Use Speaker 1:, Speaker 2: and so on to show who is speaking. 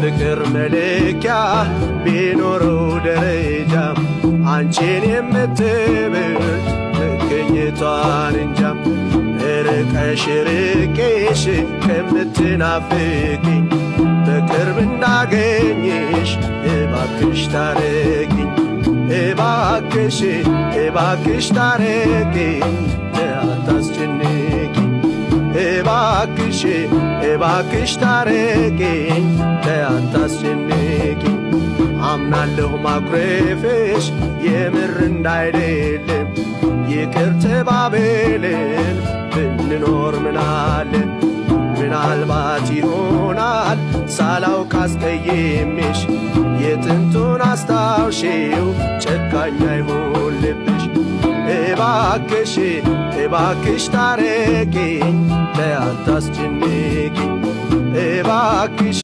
Speaker 1: የፍቅር መለኪያ ቢኖረው ደረጃ አንቺን የምትበልጥ መገኘቷን እንጃ። ርቀሽ ርቄሽ ከምትናፍቂኝ በቅርብ እንዳገኝሽ እባክሽ ታረቂኝ፣ እባክሽ፣ እባክሽ ታረቂኝ፣ አታስጨንቂኝ። እባክሽ፣ እባክሽ ታረቂኝ፣ አታስጨንቂኝ። አምናለሁ ማኩረፍሽ የምር እንዳይደለም፣ ይቅር ተባብለን ብንኖር ምናለን። ምናልባት ይሆናል ሳላውቅ አስቀይሜሽ፣ የጥንቱን አስታውሺው፣ ጨካኝ አይሁን ልብሽ። እባክሽ፣ እባክሽ ታረቂኝ፣ አታስጨንቂኝ እባክሽ።